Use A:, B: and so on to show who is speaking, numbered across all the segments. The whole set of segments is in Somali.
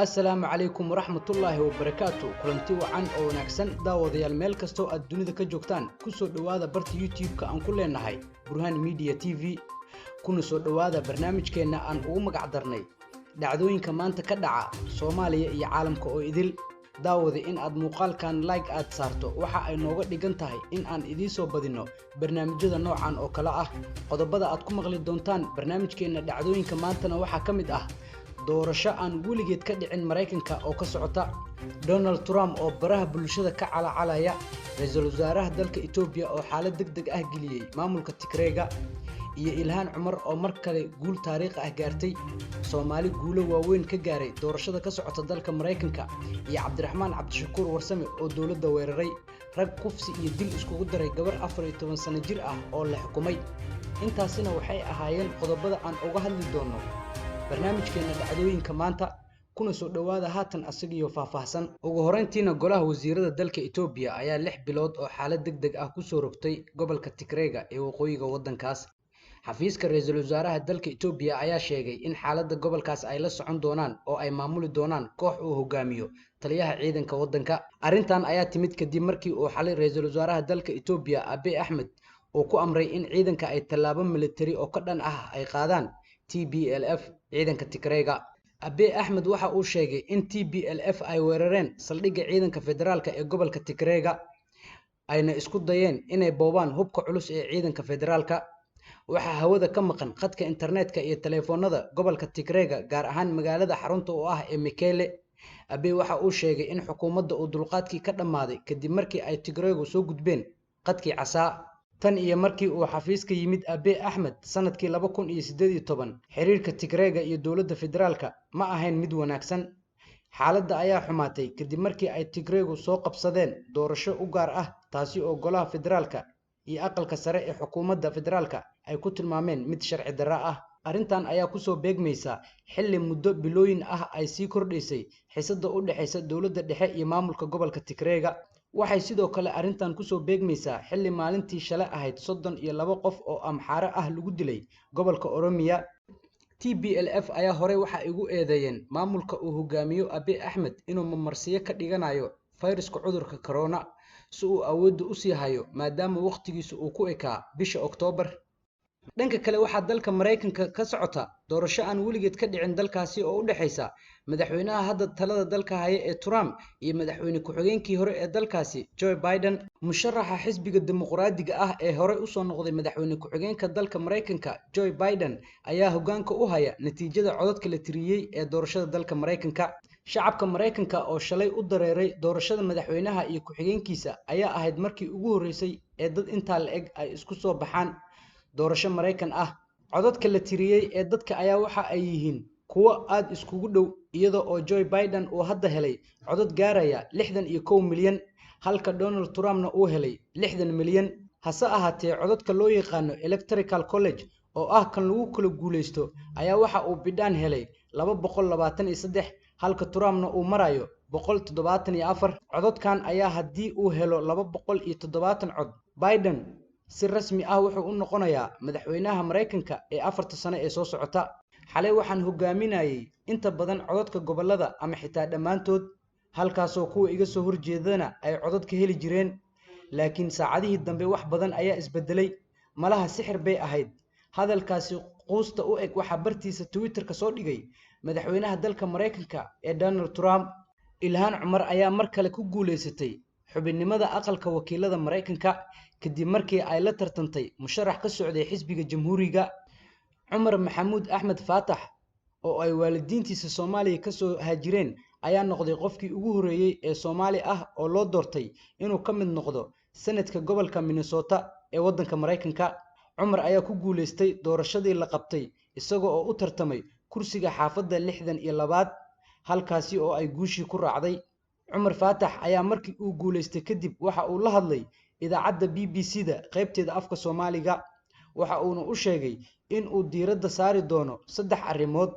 A: Assalaamu calaykum waraxmatullaahi wabarakaatu. Kulanti wacan oo wanaagsan, daawadayaal, meel kastoo aad dunida ka joogtaan, kusoo dhowaada barta YouTube-ka aan ku leenahay Burhaan Media TV, kuna soo dhowaada barnaamijkeenna aan ugu magac darnay dhacdooyinka maanta ka dhaca Soomaaliya iyo caalamka oo idil. Daawada, in aad muuqaalkan like aad saarto waxa ay nooga dhigan tahay in aan idiin soo badinno barnaamijyada noocan oo kale ah. Qodobada aad ku maqli doontaan barnaamijkeenna dhacdooyinka maantana waxaa ka mid ah doorasho aan weligeed ka dhicin Maraykanka oo ka socota, Donald Trump oo baraha bulshada ka calacalaya, ra-iisul wasaaraha dalka Etoobiya oo xaalad deg deg ah geliyey maamulka Tigreega, iyo Ilhaan Cumar oo mar kale guul taariikh ah gaartay, Soomaali guulo waaweyn ka gaaray doorashada ka socota dalka Maraykanka, iyo Cabdiraxmaan Cabdishakuur Warsame oo dowladda weeraray, rag kufsi iyo dil iskugu daray gabar 14 sano jir ah oo la xukumay. Intaasina waxay ahaayeen qodobada aan uga hadli doonno barnaamijkeenna dhacdooyinka maanta, kuna soo dhowaada haatan asagiyo faahfaahsan. Ugu horeyntiina, golaha wasiirada dalka Etoobiya ayaa 6 bilood oo xaalad deg deg ah kusoo rogtay gobolka Tigreega ee waqooyiga waddankaas. Xafiiska ra-iisul wasaaraha dalka Etoobiya ayaa sheegay in xaaladda gobolkaas ay la socon doonaan oo ay maamuli doonaan koox uu hogaamiyo taliyaha ciidanka waddanka. Arrintan ayaa timid kadib markii uu xalay ra-iisul wasaaraha dalka Etoobiya Abiy Axmed uu ku amray in ciidanka ay tallaabo militari oo ka dhan ah ay qaadaan TPLF, ciidanka Tigreega. Abiy Axmed waxa uu sheegay in TPLF ay weerareen saldhigga ciidanka federaalka ee gobolka Tigreega, ayna isku dayeen inay boobaan hubka culus ee ciidanka federaalka. Waxaa hawada ka maqan khadka internetka iyo taleefoonada gobolka Tigreega, gaar ahaan magaalada xarunta u ah ee Mekele. Abiy waxa uu sheegay in xukuumadda uu dulqaadkii ka dhammaaday kadib markii ay Tigreegu soo gudbeen khadkii casaa. Tan iyo markii uu xafiiska yimid Abiy Axmed sanadkii 2018, xiriirka Tigreega iyo dowladda federaalka ma ahayn mid wanaagsan. Xaaladda ayaa xumaatay kadib markii ay Tigreegu soo qabsadeen doorasho u gaar ah, taasi oo golaha federaalka iyo aqalka sare ee xukuumadda federaalka ay ku tilmaameen mid sharci darro ah. Arrintan ayaa kusoo beegmaysa xilli muddo bilooyin ah ay sii kordhaysay xiisadda u dhexaysa dowladda dhexe iyo maamulka gobolka Tigreega. Waxay sidoo kale arrintan kusoo beegmaysaa xilli maalintii shalay ahayd 32 qof oo Amxaare ah lagu dilay gobolka Oromiya. TPLF ayaa horey waxa ay ugu eedeeyeen maamulka uu hogaamiyo Abiy Axmed inuu mamarsiyo ka dhiganayo fayraska cudurka corona si uu awoodda usii hayo, maadaama waqtigiisu uu ku ekaa bisha Oktoobar. Dhanka kale, waxaa dalka Maraykanka ka socota doorasho aan weligeed ka dhicin dalkaasi oo u dhexaysa madaxweynaha hadda talada dalka haya ee Trump iyo madaxweyne ku-xigeenkii hore ee dalkaasi Joe Biden. Musharaxa xisbiga Dimuqraadiga ah ee horey usoo noqday madaxweyne ku-xigeenka dalka Maraykanka Joe Biden ayaa hoggaanka u haya natiijada codadka la tiriyey ee doorashada dalka Maraykanka. Shacabka Maraykanka oo shalay u dareeray doorashada madaxweynaha iyo ku-xigeenkiisa ayaa ahayd markii ugu horreysay ee dad intaa la eg ay isku soo baxaan doorasho Maraykan ah. Codadka la tiriyey ee dadka ayaa waxa ay yihiin kuwo aada iskugu dhow, iyada oo Joe Biden uu hadda helay codad gaaraya 61 milyan, halka Donald Trumpna uu helay 60 milyan. Hase ahaatee, codadka loo yaqaano Electoral College, oo ah kan lagu kala guuleysto, ayaa waxa uu Biden helay 223, halka Trumpna uu marayo 174. Codadkan ayaa haddii uu helo 270 cod, Biden si rasmi ah wuxuu u noqonayaa madaxweynaha Maraykanka ee 4ta sano ee soo socota. "Xalay waxaan hogaaminayay inta badan codadka gobollada ama xitaa dhammaantood, halkaasoo kuwa iga soo horjeedana ay codad ka heli jireen, laakiin saacadihii dambe wax badan ayaa isbedelay. Malaha sixir bay ahayd." Hadalkaasi quusta u eg waxaa bartiisa Twitterka soo dhigay madaxweynaha dalka Maraykanka ee Donald Trump. Ilhaan Cumar ayaa mar kale ku guuleysatay xubinnimada aqalka wakiilada Maraykanka kadib markii ay la tartantay musharax ka socday xisbiga Jamhuuriga. Cumar Maxamuud Axmed Faatax, oo ay waalidiintiisa Soomaaliya kasoo haajireen, ayaa noqday qofkii ugu horreeyey ee Soomaali ah oo loo doortay inuu ka mid noqdo senadka gobolka Minnesota ee waddanka Maraykanka. Cumar ayaa ku guuleystay doorashadii la qabtay isaga oo u tartamay kursiga xaafadda 62aad, halkaasi oo ay guushii ku raacday. Cumar Faatax ayaa markii uu guuleystay kadib waxa uu la hadlay idaacadda BBC da qaybteeda afka Soomaaliga, waxa uuna u sheegay in uu diiradda saari doono saddex arrimood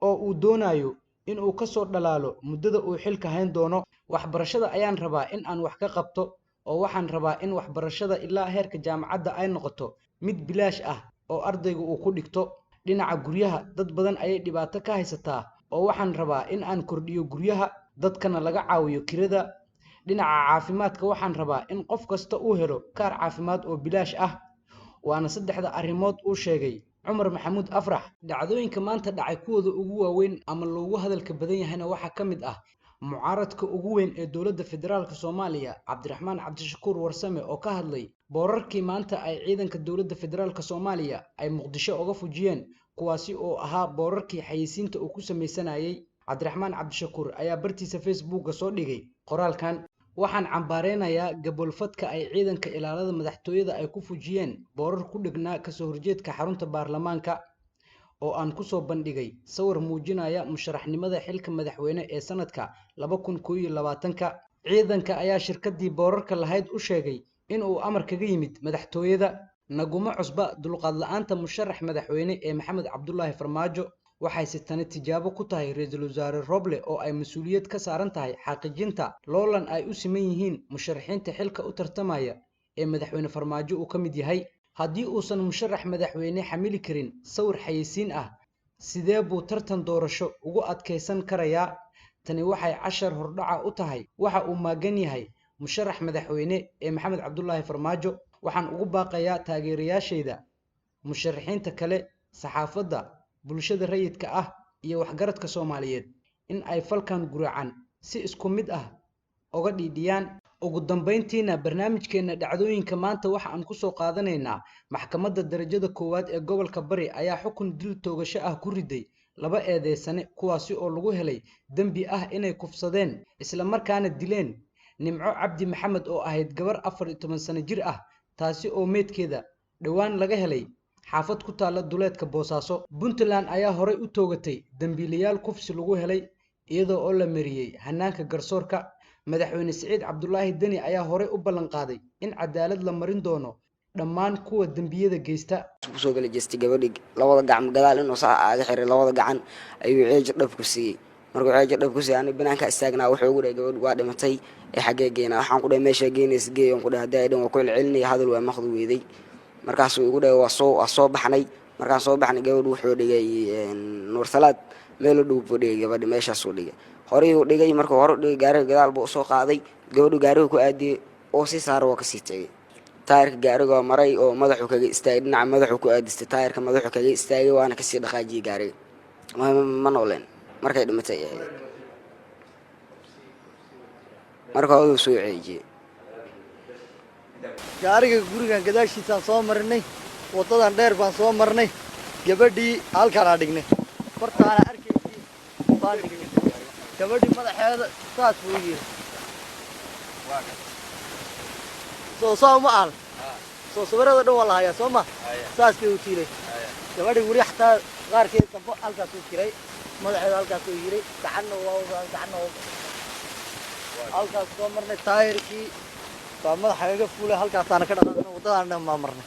A: oo uu doonayo in uu kasoo dhalaalo muddada uu xilka hayn doono. "Waxbarashada ayaan rabaa in aan wax ka qabto, oo waxaan rabaa in waxbarashada ilaa heerka jaamacadda ay noqoto mid bilaash ah oo ardaygu uu ku dhigto. Dhinaca guryaha, dad badan ayay dhibaato ka haysataa. oo waxaan rabaa in aan kordhiyo guryaha, dadkana laga caawiyo kirada. Dhinaca caafimaadka waxaan rabaa in qof kasta uu helo kaar caafimaad oo bilaash ah. Waana saddexda arrimood uu sheegay Cumar Maxamuud Afrax. Dhacdooyinka maanta dhacay kuwooda ugu waaweyn ama loogu hadalka badan yahayna waxaa ka mid ah mucaaradka ugu weyn ee dowladda federaalka Soomaaliya, Cabdiraxmaan Cabdishakuur Warsame, oo ka hadlay boorarkii maanta ay ciidanka dowladda federaalka Soomaaliya ay Muqdisho uga fujiyeen, kuwaasi oo ahaa boorarkii xayeysiinta uu ku sameysanayay. Cabdiraxmaan Cabdishakuur ayaa bartiisa Facebooka soo dhigay qoraalkan: waxaan cambaareynayaa gabolfadka ay ciidanka ilaalada madaxtooyada ay ku fujiyeen boorar ku dhegnaa kasoo horjeedka xarunta baarlamaanka, oo aan kusoo bandhigay sawir muujinaya musharaxnimada xilka madaxweyne ee sanadka 2021. Ciidanka ayaa shirkadii boorarka lahayd u sheegay in uu amar kaga yimid madaxtooyada. Naguma cusba dulqaad la'aanta musharax madaxweyne ee Maxamed Cabdulaahi Farmaajo. Waxayse tani tijaabo ku tahay ra-iisul wasaare Roble oo ay mas-uuliyad ka saaran tahay xaqiijinta loolan ay u siman yihiin musharaxiinta xilka u tartamaya ee madaxweyne Farmaajo uu ka mid yahay. Haddii uusan musharax madaxweyne xamili karin sawir xayeysiin ah, sidee buu tartan doorasho ugu adkaysan karayaa? Tani waxay cashar hordhaca u tahay waxa uu maagan yahay musharax madaxweyne ee Maxamed Cabdulaahi Farmaajo. Waxaan ugu baaqayaa taageerayaashayda, musharaxiinta kale, saxaafadda, bulshada rayidka ah iyo waxgaradka Soomaaliyeed in ay falkan guracan si isku mid ah uga dhiidhiyaan. Ugu dambeyntiina barnaamijkeena dhacdooyinka maanta waxa aan ku soo qaadanaynaa maxkamadda darajada koowaad ee gobolka Bari ayaa xukun dil toogasho ah ku riday laba eedeysane, kuwaasi oo lagu helay dembi ah inay kufsadeen isla markaana dileen Nimco Cabdi Maxamed oo ahayd gabar 14 sano jir ah, taasi oo meydkeeda dhowaan laga helay xaafad ku taalla duleedka Boosaaso. Puntland ayaa horey u toogatay dembiilayaal kufsi lagu helay iyadoo oo la mariyey hanaanka garsoorka. Madaxweyne Siciid Cabdulaahi Deni ayaa horey u ballan qaaday in cadaalad la marin doono dhammaan kuwa dembiyada geysta.
B: Kusoo gala jeestay gabadhii labada gacan gadaal inuu saa aaga xiray, labada gacan ayuu ceejo dhab ku siiyey. Markuu ceejo dhab ku siiyey, aniga banaanka istaagnaa, wuxuu ugu dhahay gabadh waa dhimatay ee xaggee geynaa? Waxaan ku dhahay meeshaa geynaysa geey. Aan ku dhahay haddii ay dhan waa ku celcelinaya, hadal waa maqdi weeday. Markaasuu igu dhahay waa soo baxnay. Markaan soo baxnay, gabadh wuxuu dhigay Nuursalaad meel u dhow buu dhigay gabadhi, meeshaasuu dhigay, horey uu dhigay. Markuu hore u dhigay, gaariga gadaal buu usoo qaaday, gabadhu gaariga ku aadiyey oo sii saara, waa kasii tegay. Taayirka gaariga waa maray oo madaxuu kaga istaagay, dhinaca madaxuu ku aadistay, taayirka madaxuu kaga istaagay, waana kasii dhaqaajiyey gaariga. Ma nooleen markay dhimatay ahayd, marka oduu soo ceejiyey
C: gaariga. Gurigan gadaashiisaan soo marinay, waddadan dheer baan soo marnay, gabadhii halkaanaa dhignay, bartaana arkaysii baan dhignay gabadhii. Madaxeeda saas buu yiri, soo saa uma aal soo sawirada dhan waa la hayaa, soo ma saas bay u tiilay gabadhii. Weli xataa qaarkeed dambo halkaas uu jiray, madaxeeda halkaas uu yiray, gacanna waa gacanna waa halkaas soo marnay. Taayirkii baa madaxa kaga fuulay, halkaasaana ka dhaqaaqnay, waddadaan dhan baa marnay.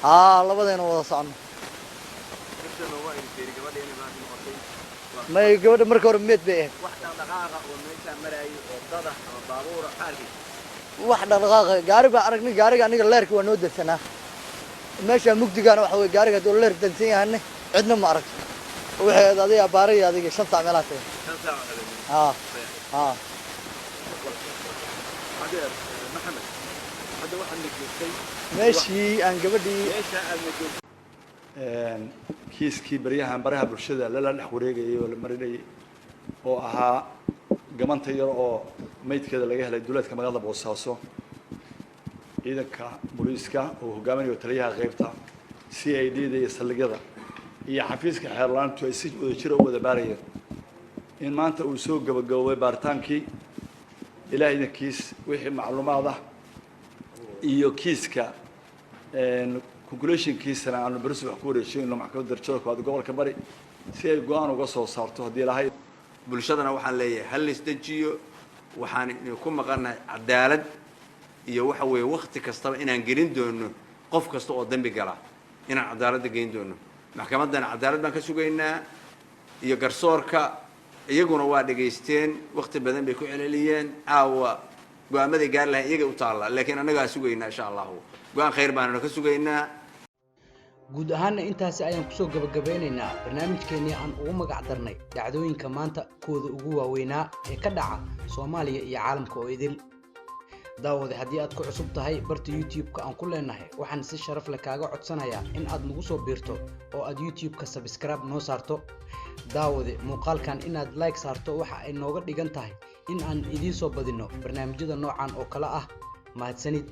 C: Haa, labadeena wada socono. May, gabadha marka hore meed bay ahayd. Wax dhaqdhaqaaqa gaari baa aragnay, gaariga aniga leerka waa noo dansanaa. Meesha mugdigaana waxa weye gaariga hadduu leer dansan yahane cidna ma aragto. Waxay ahayd adiga abaaraya adiga 5 saac meelaha tagay. Haa haa. Meeshii aan gabadhii
D: Kiiskii baryahan baraha bulshada lala dhex wareegayay oo la marinayay oo ahaa gamanta yar oo maydkeeda laga helay duleedka magaalada Boosaaso, ciidanka booliiska oo hogaaminayo taliyaha qaybta C I D da iyo saldhigyada iyo xafiiska xeerlaantu ay si wadajira u wada baarayeen, in maanta uu soo gabagaboobay baaritaankii. Ilaah idankiis wixii macluumaad ah iyo kiiska conclusionkiisana aanu beri subax ku wareejinayno maxkamadda darajada koowaad gobolka Bari si ay go-aan uga soo saarto haddii lahay.
E: Bulshadana waxaan leeyahay hal laisdejiyo, waxaan ku maqannahay cadaalad iyo waxa weeye wakti kastaba inaan gelin doono qof kasta oo dembi gala inaan cadaaladda geyn doono. Maxkamaddana cadaalad baan ka sugaynaa iyo garsoorka, iyaguna waa dhegaysteen, wakti badan bay ku celceliyeen. Caawa go-aamaday gaari lahayn iyagay u taalla, laakiin annagaa sugaynaa insha allahu, go-aan khayr baanuna ka sugaynaa.
A: Guud ahaanna intaasi ayaan kusoo gabagabeynaynaa barnaamijkeennii aan ugu magac darnay dhacdooyinka maanta kuwooda ugu waaweynaa ee ka dhaca Soomaaliya iyo caalamka oo idil. Daawade, haddii aad ku cusub tahay barta YouTube-ka aan ku leenahay, waxaan si sharaf leh kaaga codsanayaa in aad nagu soo biirto oo aad YouTube-ka subscribe noo saarto. Daawade, muuqaalkan inaad like saarto waxa ay nooga dhigan tahay in aan idiin soo badinno barnaamijyada noocan oo kale ah. Mahadsanid.